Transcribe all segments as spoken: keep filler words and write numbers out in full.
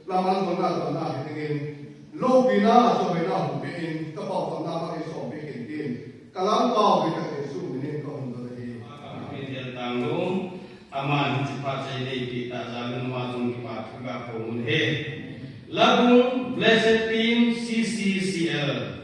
Laman kona kona hi dingin, loupina, chawihoina hung pein, ka pau tamna ma ei som pe kin tin, ka lang pau hi ka Jesu min in ka hung dong ahi. Amen. Tang lum, aman hiche phat chai nei pi ta jal in ama jong kipa thu ga ko mun he. Labung Blessed Team C C C L.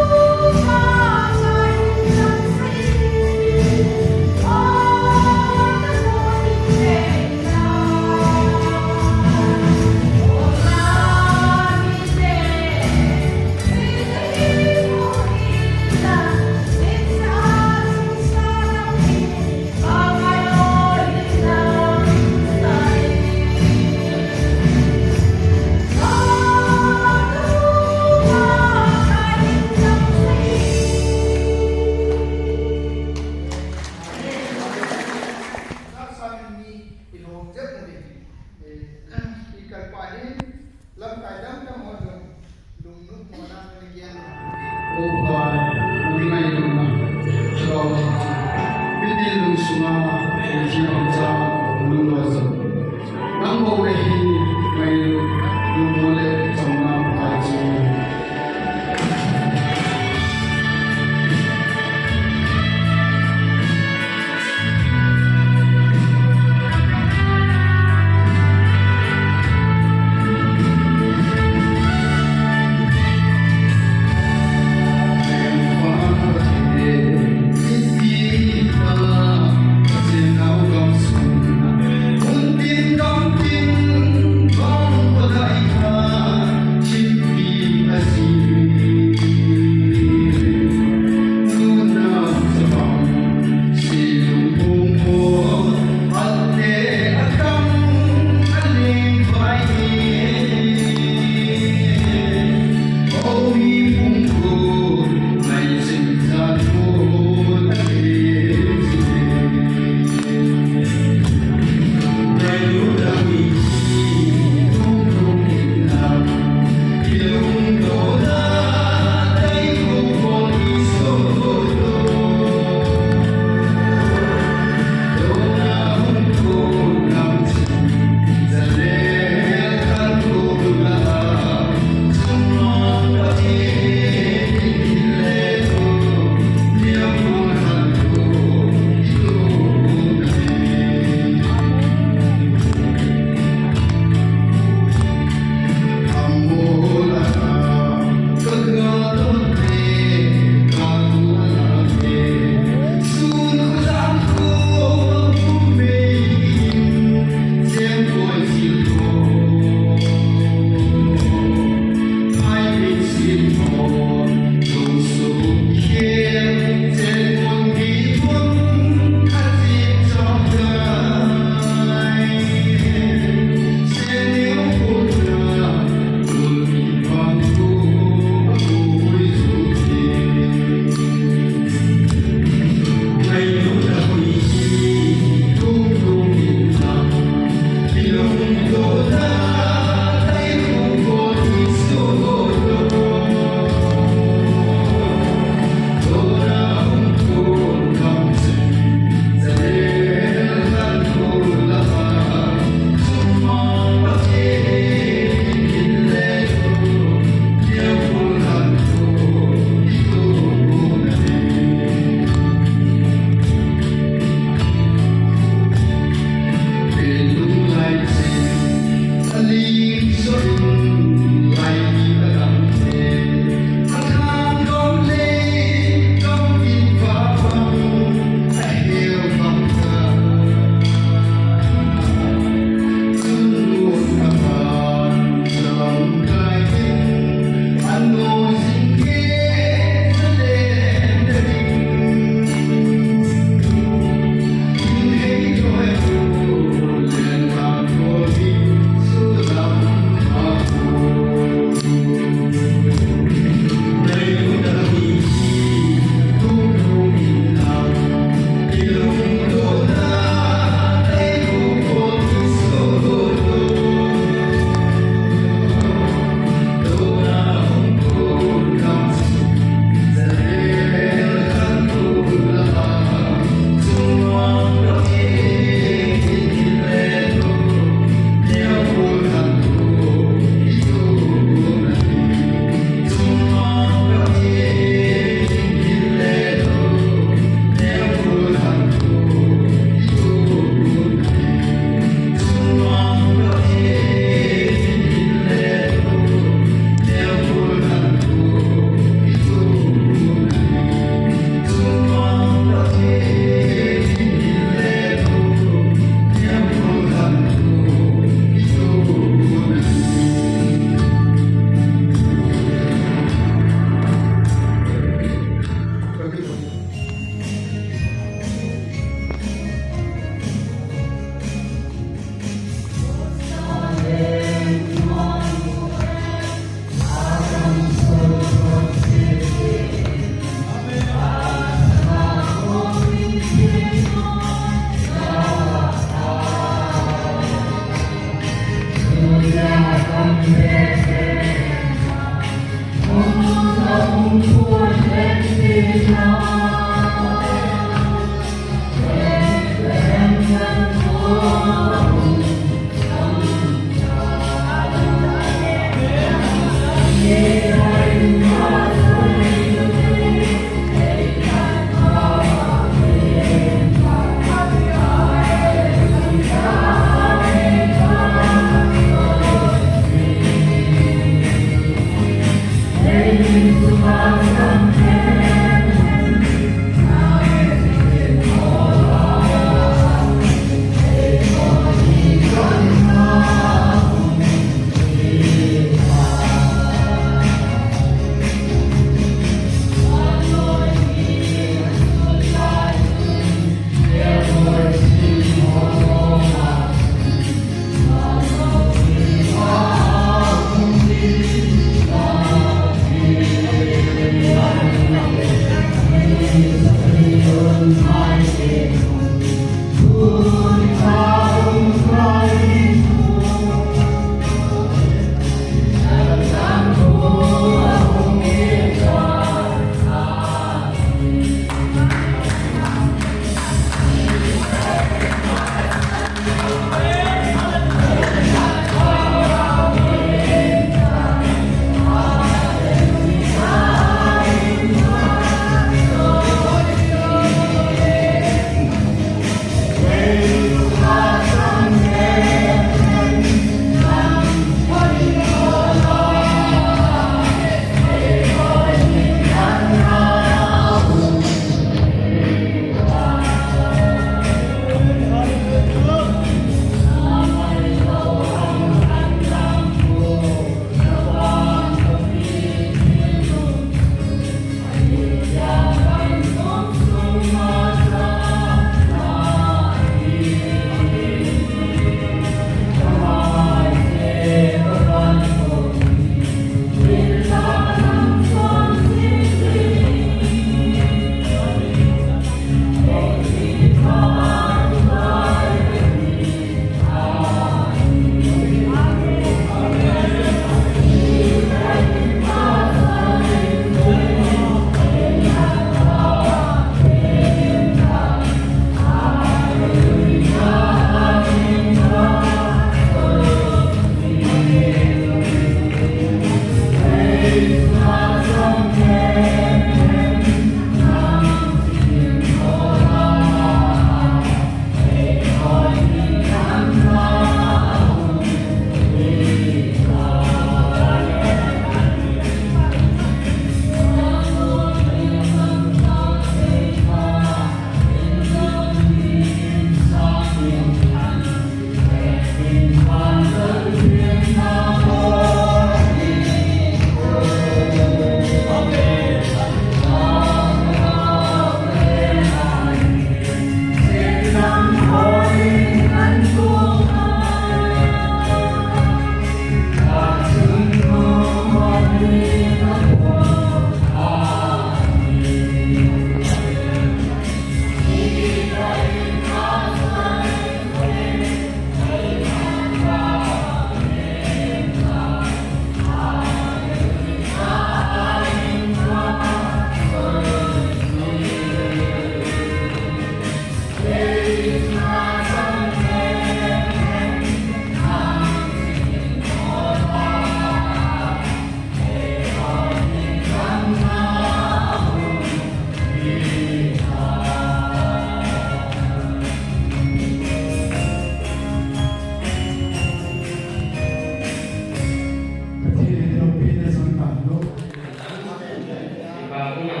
Uma,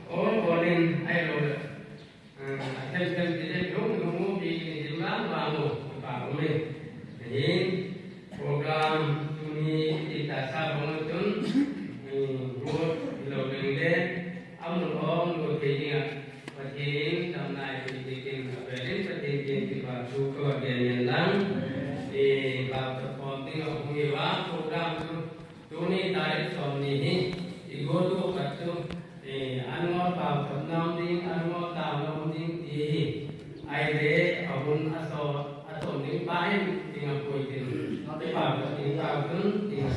o konin ai lo le. Tem tem ti tem yong yong mo pi ni dim lam ba mo pa mo me. Hin program tuni ti ta sa bong tun. Ro lo leng le. Amun ong lo te ni a. Pathen in damna i pe ding, a pe ding Pathen kin kipa thu ka va gen yen lang. I pa ta pom ding a hung i va program chu tuni tarik som ni hi i go tu khat chu, i an ngol pau thot nam ding, an ngol tau nam ding ti hi. Ai le a hun a so a som ding pa hin ding a pui tin. Te pa ka ding pa kun ding a.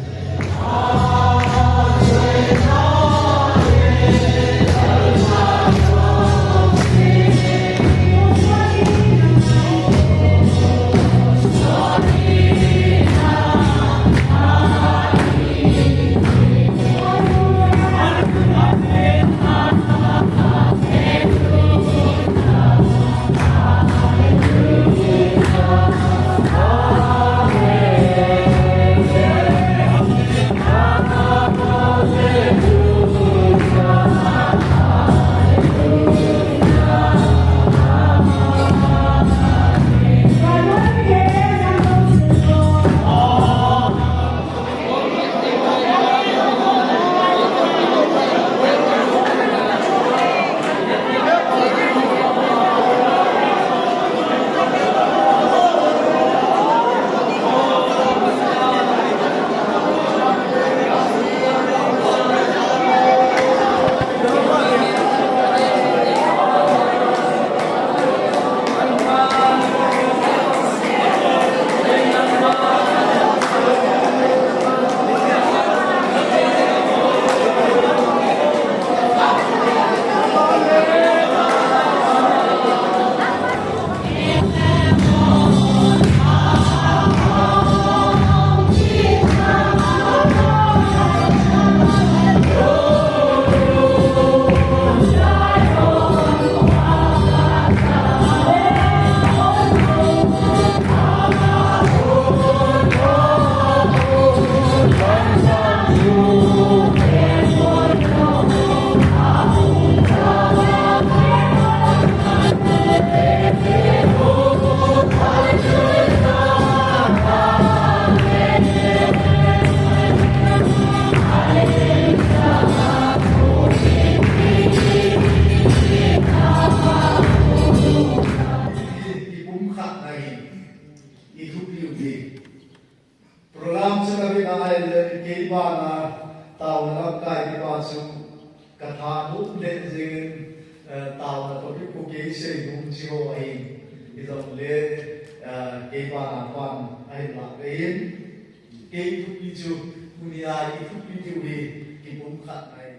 Kipumkhatna hi i thupi u hi. Program chu ka vin a ahile, kei bana taona lamkai kipa chu ka thanom lheh jengin, eh, taona topic khu kei sei nom chi ho ahin, hijongle, eh, kei bana pan ahin lah ve in, kei thupi chu, tunia i thupi diu hi, kipumkhatna ahi.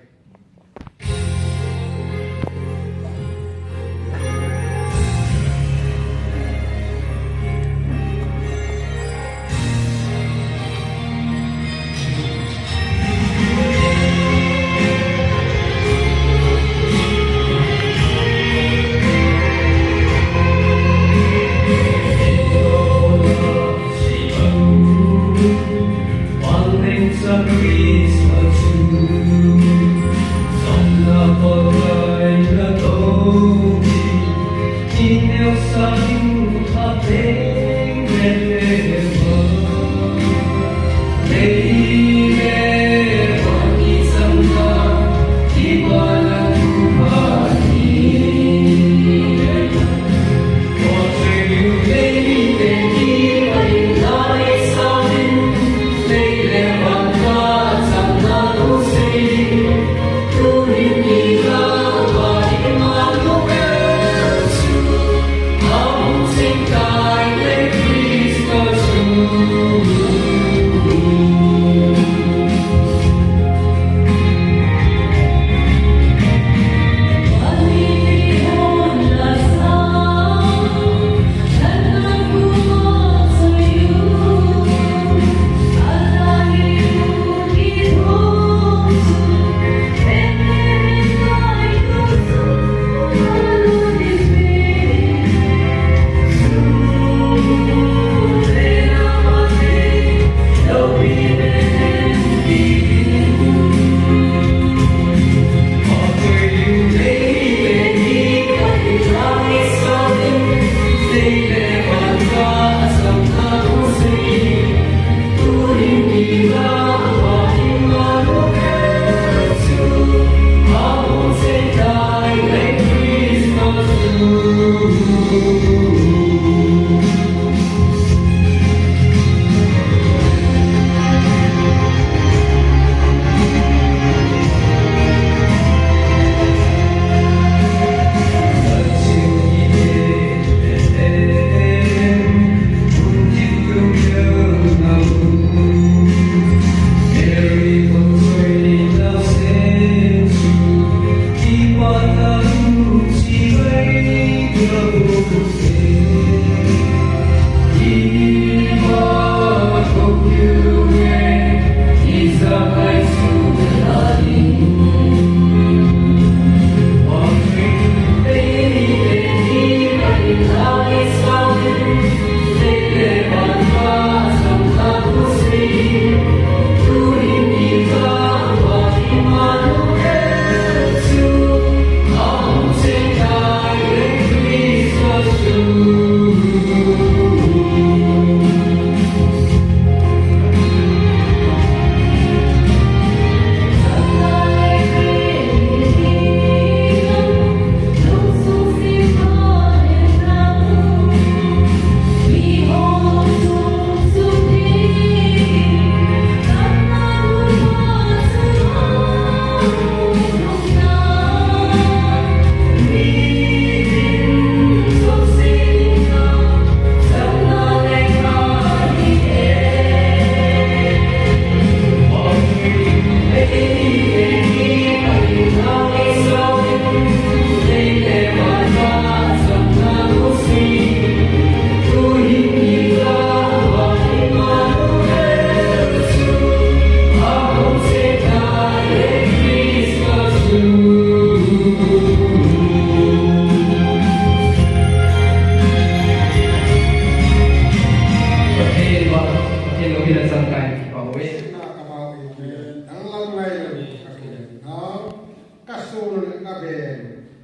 Sung le ka ben,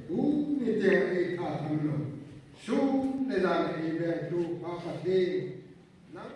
tuni teng ei tha tham lou. Sung le jan ei bengtu Pa Pathen, nang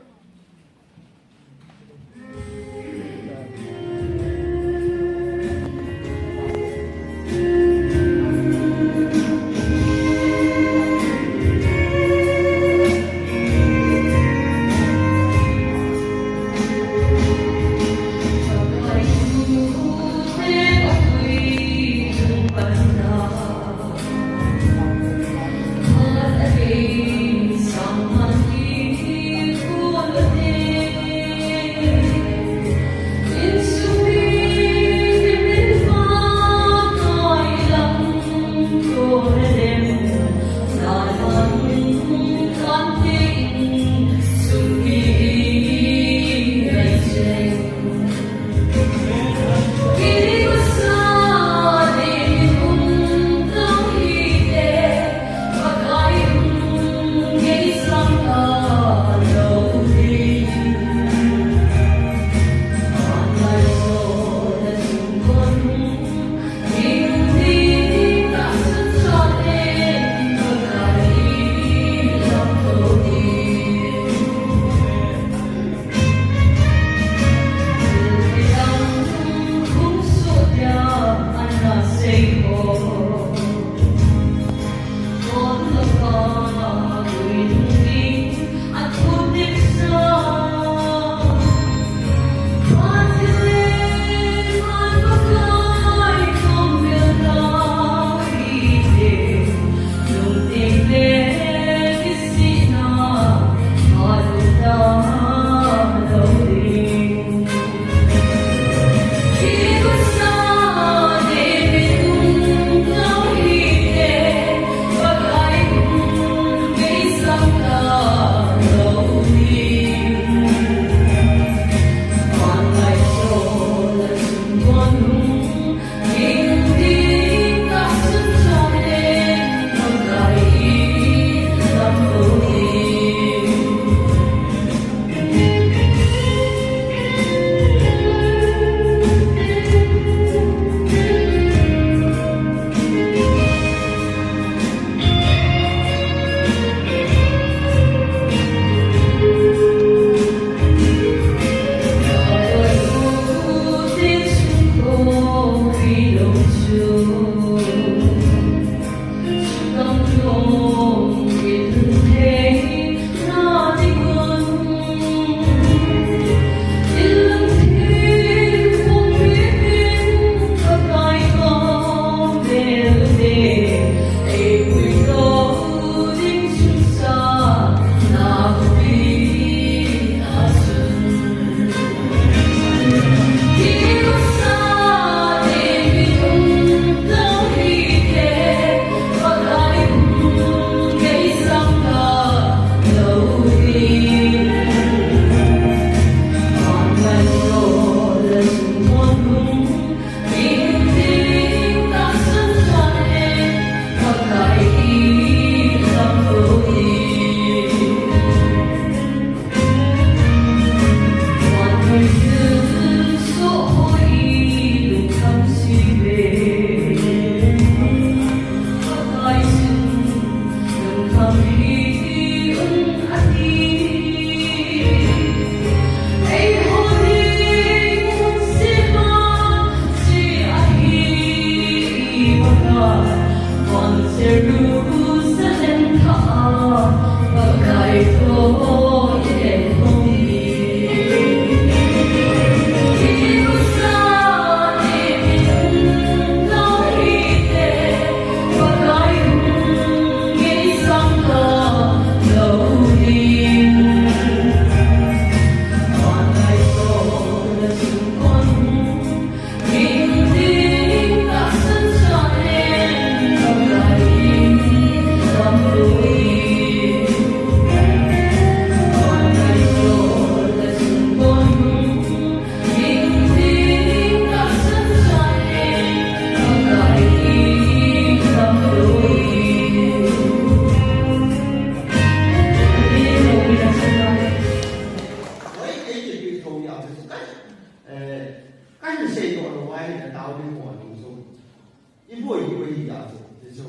Boi, boi, ja, chu, chu,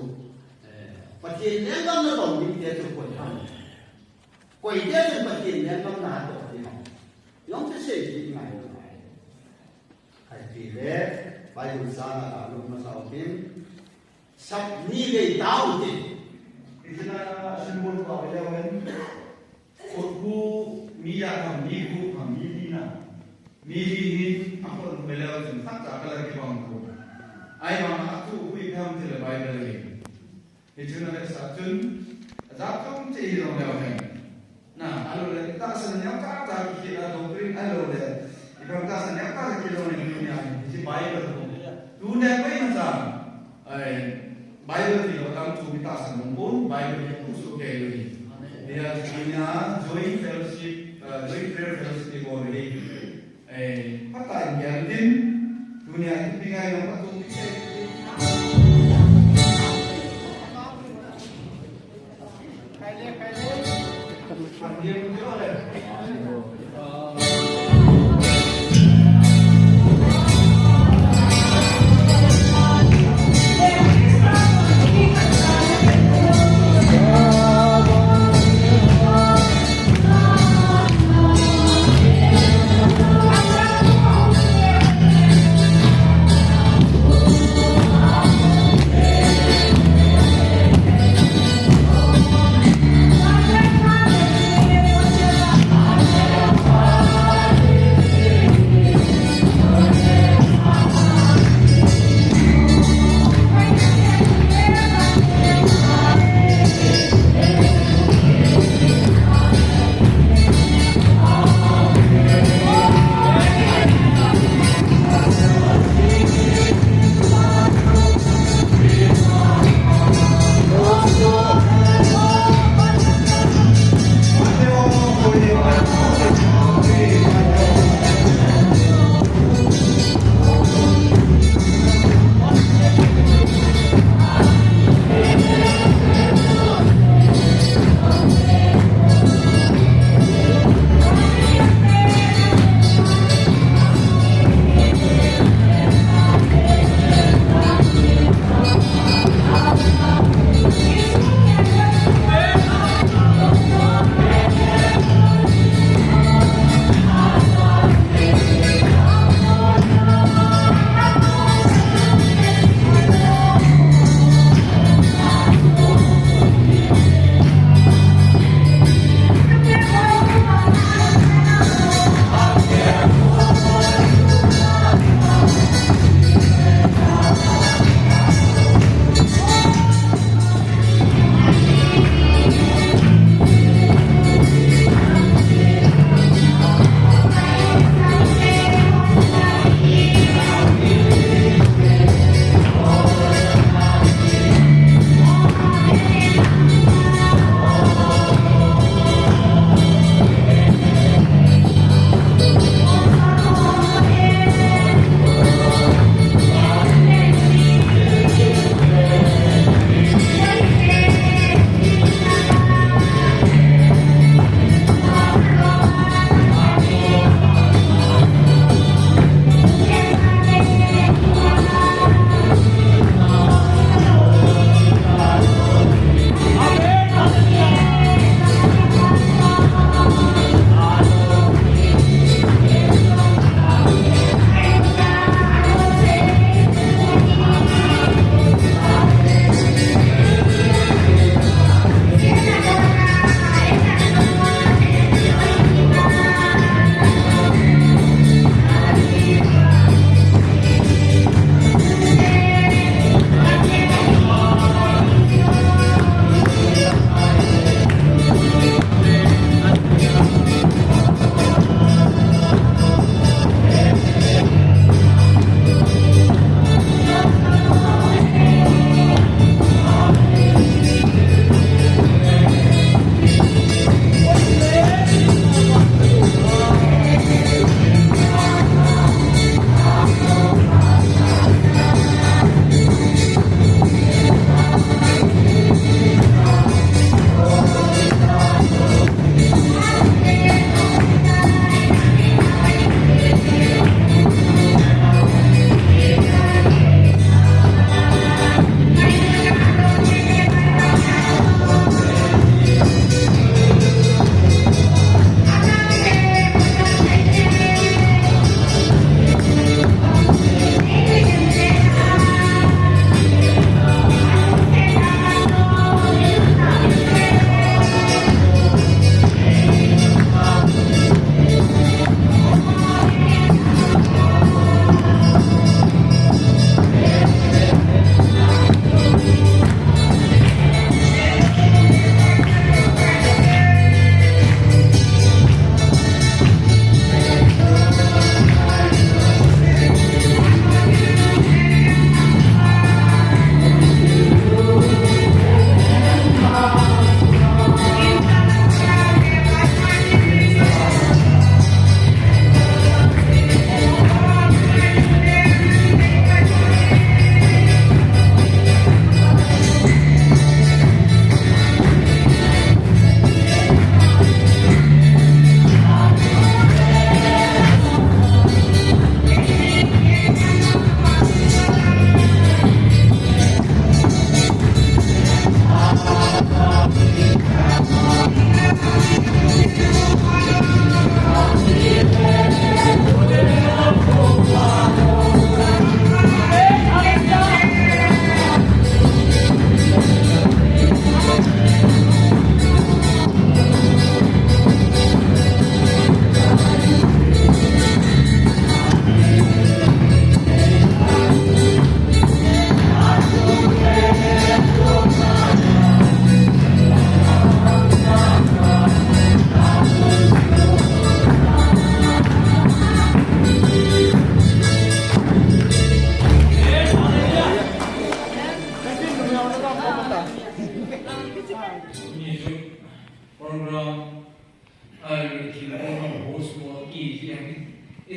eh, Pathen lenggam na tong ding te chu koi ham. Koi te chu Pathen lenggam na tong ding ham. Jong chu sei ji ngai ngai. Hai ti le, Bible sana ka lu ma sao tin. Sap ni le tao ti. Isana symbol ka le wen. Khutbu mi ya kham, mi gu kham, mi li na. Mi li hin a khutbu me leu chun khat cha kala kibang ko. Ai bang a tu hui kham ti le Bible hi. Hi chun a le sa chun a ja kham che hi long leu hen. Na, a lo le tahsan ya ka ta ki ki a doctrine a lo le. I bang tahsan ya ka ki lo ne ni ya. Hi Bible ko. Tu ne ko na cha. Ai, Bible ti lo tam chu mi tahsan mong pon, Bible ti tu su ke lo ni. Dia dunia joint fellowship, eh, joint prayer fellowship ni ko ni. Eh, pata in gel tin, dunia ti pi ngai lo pa tu pi se.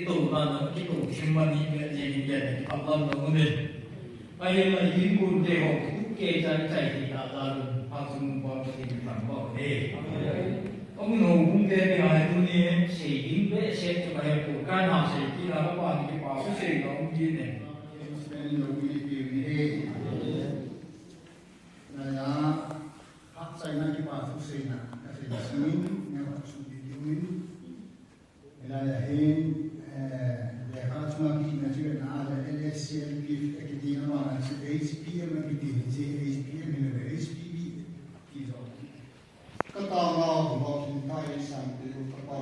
Kitoh dan a kitoh thim mani ve jeng in, kipat lam dong un. Ahin, ahin gun te ho, tu ke chan chai ti ta ta lun, Phatsum Bungpam Pathen thangvah uve. Amun houbung te dinga hi tuni sei ding behseh chu kahe poi, kana sei kit a, kapa ni kipa thu sei ding um kit e. Laiya, phat chaina kipa thu seina, ka thei singin, nga phat sung video in. Hilaiya hin, eh, lekha chunga kihina chu na le L S C L P F akiti, amavang chu H P M akiti, hiche H P M hilou le H P B ti jong. Ka taona ho, ho khin ta, H P M te, ka pa